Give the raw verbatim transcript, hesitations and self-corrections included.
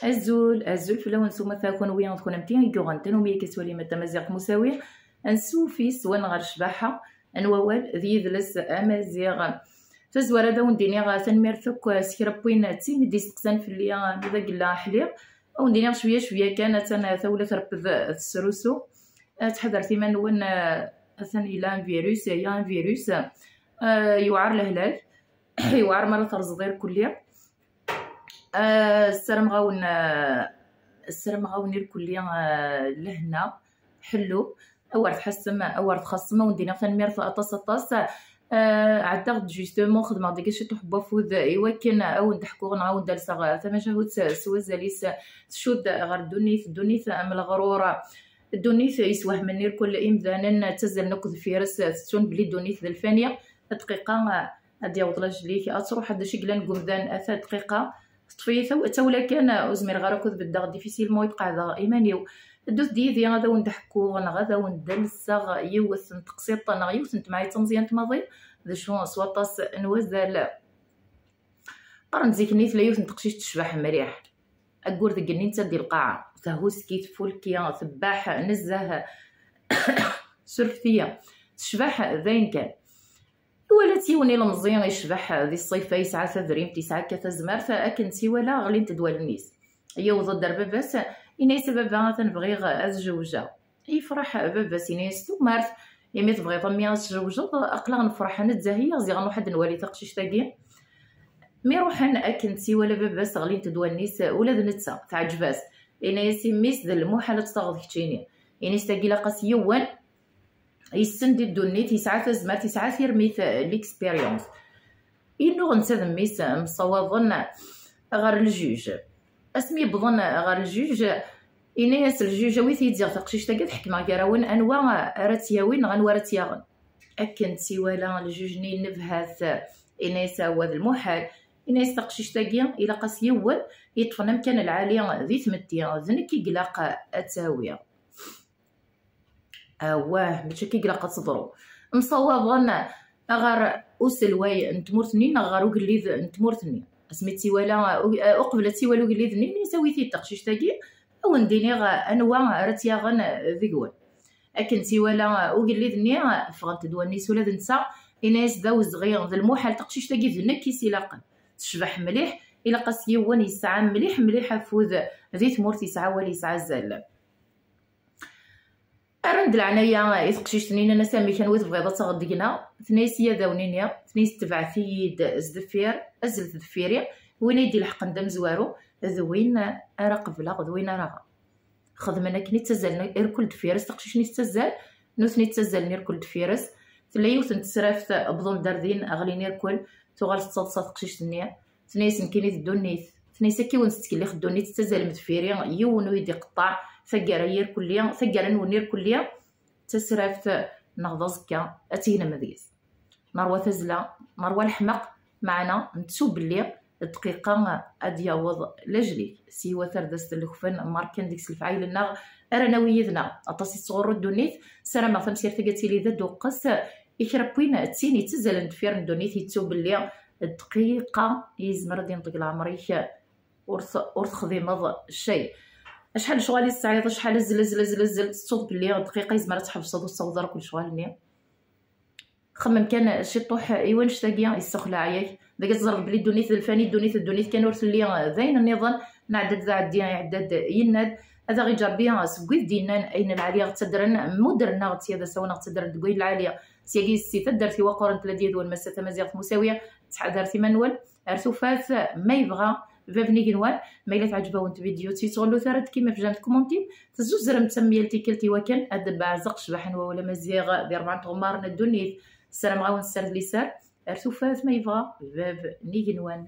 Azul, azul fell-awen s umata, kunwi d kunamti i yuɣen tanumi akka tettwalim Tamaziɣt Musawi. Ansuf yes-wen ɣer ccbaḥa n wawal d yidles amaziɣ. Tazwara ad awen-d-iniɣ tanemmirt akk s kra n win d tin i d-isteqsan fell-i, ma d agella ḥliɣ. Ad awen-d-iniɣ cwiya cwiya kan, atan tawla terped tesrusu. Ttḥadaret iman-nwen, atan yella un virus, yella un virus. Ah, yewɛer lehlak, yewɛer mi ara terẓeḍ irkelli. Ah, ssarameɣ-awen, ah, ssarameɣ-awen irkelli, ah, lehna, ḥellu. Awer tḥessem, awer txaṣṣem, ad wen-d-iniɣ tanemmirt aṭas, aṭas. Ah, ɛeddaɣ-d justement, xedmeɣ deg ciṭuḥ n wafud i wakken ad wen-d-ḥkuɣ neɣ ad wen-d-alseɣ tamacahut s wazal-is tcudd ɣer ddunit, ddunit am leɣrur, ddunit yeswehmen irkul imdanen, ttazzalen akk deffir-s, tettun belli ddunit d lfani. Dqiqa, ad d-yaweḍ lajel-ik, ad truḥ, d acu i yellan deg umdan, ata dqiqa, teṭṭef-iyi taw-, tawla kan, ur zmireɣ ara akk ad beddeɣ, difficilement i d-qeɛdeɣ iman-iw. Ddut-d yid-i, ad awen-d-ḥkuɣ neɣ ad awen-d-alseɣ yiwet n teqsiṭ neɣ yiwet n temɛayt tameẓyant maḍi, d acu s waṭas n wazal. Qqaren-d zik-nni tella yiwet n teqcict tecbeḥ mliḥ. Ayyur deg-nni netta di lqaɛa, tehhuski, tfulki, tebbeḥ nezzeh. Surfet-iyi. Tecbeḥ d ayen kan. Iwala-tt yiwen ilemẓi icbeḥ di ṣṣifa, yesɛa tadrimt, yesɛa akka tazmert, akken tt-iwala ɣlint-d wallen-is. Yewweḍ-d ar baba-s, yenna-yas: "A baba, atan bɣiɣ ad jewjeɣ." Yefreḥ baba-s, yenna-yas: "Tumert, imi tebɣiḍ a mmi ad tjewjeḍ, aql-aɣ nefreḥ, nezzeh-iyi, ziɣ nruḥ ad nwali taqcict-agi." Mi ruḥen, akken tt-iwala baba-s ɣlint-d wallen-is, ula d netta teɛǧeb-as. Yenna-yas i mmi-s: "D lmuḥal ad tt-taɣeḍ keččini." Yenna-yas: "Tagi ilaq-as yiwen yessen di ddunit, yesɛa tazmert, yesɛa tirmit, l'expérience." Yennuɣ netta d mmi-s msawaḍen ɣer ljuj. Asmi yewwḍen ɣer ljuj, yenna-yas ljuj: "Awit-iyi-d ziɣ taqcict-agi, ad ḥekmeɣ gar-awen anwa ara tt-yawin neɣ anwa ara tt-yaɣen." Akken tt-iwala ljuj-nni, yennebhat, yenna-yas: "Awah, d lmuḥal." Yenna-yas: "Taqcict-agi ilaq-as yiwen yeṭṭfen amkan lɛali di tmetti, d nekk i ilaq ad tt-awiɣ." Awah, mačči akka i ilaq ad teḍru. Msawaḍen ɣer uselway n tmurt-nni neɣ ɣer ugellid n tmurt-nni. Asmi tt-iwala, u-, uqbel ad tt-iwala ugellid-nni, yenna-yas: "Awit-iyi-d taqcict-agi, ad wen-d-iniɣ anwa ara tt-yaɣen deg-wen." Akken tt-iwala ugellid-nni, ffɣent-d wallen-is ula d netta, yenna-yas: "D awezɣi, d lmuḥal, taqcict-agi d nekk i s-ilaqen. Tecbeḥ mliḥ, ilaq-as yiwen yesɛa mliḥ mliḥ afud di tmurt, yesɛa awal, yesɛa azal." Rran-d leɛnaya i teqcict-nni, nnan-as: "Amek, anwa i tebɣiḍ ad taɣeḍ deg-neɣ?" Tenna-yas: "Yya-d a wen-iniɣ." Tenna-yas: "Tebɛet-iyi-d s deffir, azlet deffir-i, win ay d-ilḥeqen d amezwaru, d win ara qebleɣ, d win ara aɣeɣ." Xedmen akken, i ttazzalen irkul deffir-s, taqcict-nni tettazzal, nutni ttazzalen irkul deffir-s. Tella yiwet n tesraft, wwḍen-d ar din, ɣlin irkul, tuɣal tettaḍsa teqcict-nni. Tenna-yas: "Nekkini d ddunit." Tenna-yas: "Akka i wen-tettkellix ddunit, tettazzalem deffir-i, yiwen ur yi-d-iqeṭṭeɛ, taggara irkelli, taggara-nwen irkelli, d tasraft neɣ d aẓekka ad tegnem deg-s." Nerwa tazzla, nerwa leḥmeq, meɛna nettu belli dqiqa ad d-yaweḍ lajel-ik. Siwa tardast n lekfen, mar kan deg-s lefɛayel-nneɣ ara nawi yid-neɣ. Aṭas i tettɣurru ddunit, ssarameɣ tamsirt-agi ad tili d aduqqes i kra n win d tin yettazzalen deffir n ddunit, yettu belli dqiqa yezmer ad yenṭeg leɛmer-ik ur t-, ur texdimeḍ cay. Acḥal lecɣal i tesɛiḍ, acḥal azzel, azzel, azzel, azzel, tettuḍ belli dqiqa yezmer ad tḥebseḍ ur tessawḍeḍ ara akk lecɣal-nni. Xemmem kan ciṭuḥ i wannect-agi yessexlaɛ-ak. Dagi teẓreḍ belli ddunit d lfani, ddunit d ddunit kan, ur telli d ayen nniḍen. Nɛedda-d d aɛeddi, iɛedda-d yenna-d. Ad aɣ-iǧǧ Rebbi seg wid d-yennan ayen lɛali ɣ-ttaddren, mmudren-aɣ-d sya d asawen ɣ-ttaddren deg wayen lɛali. Syagi si taddart iwaqquren tella d yid-wen Massa Tamaziɣt Musawi. Ttḥadaret iman-nwen. Ar tufat, ma yebɣa bab n igenwan. Ma yella teɛǧeb-awen tvidyut, ur tettɣellut ara ad d-tekkim ɣef jam tkumunti, tezzuzrem d tamyal tikkelt i wakken ad d-beɛzeq ccbaḥa n wawal amaziɣ di rebɛa n tɣemmar n ddunit. Ssarameɣ-awen sser d liser. Ar tufat, ma yebɣa bab n igenwan.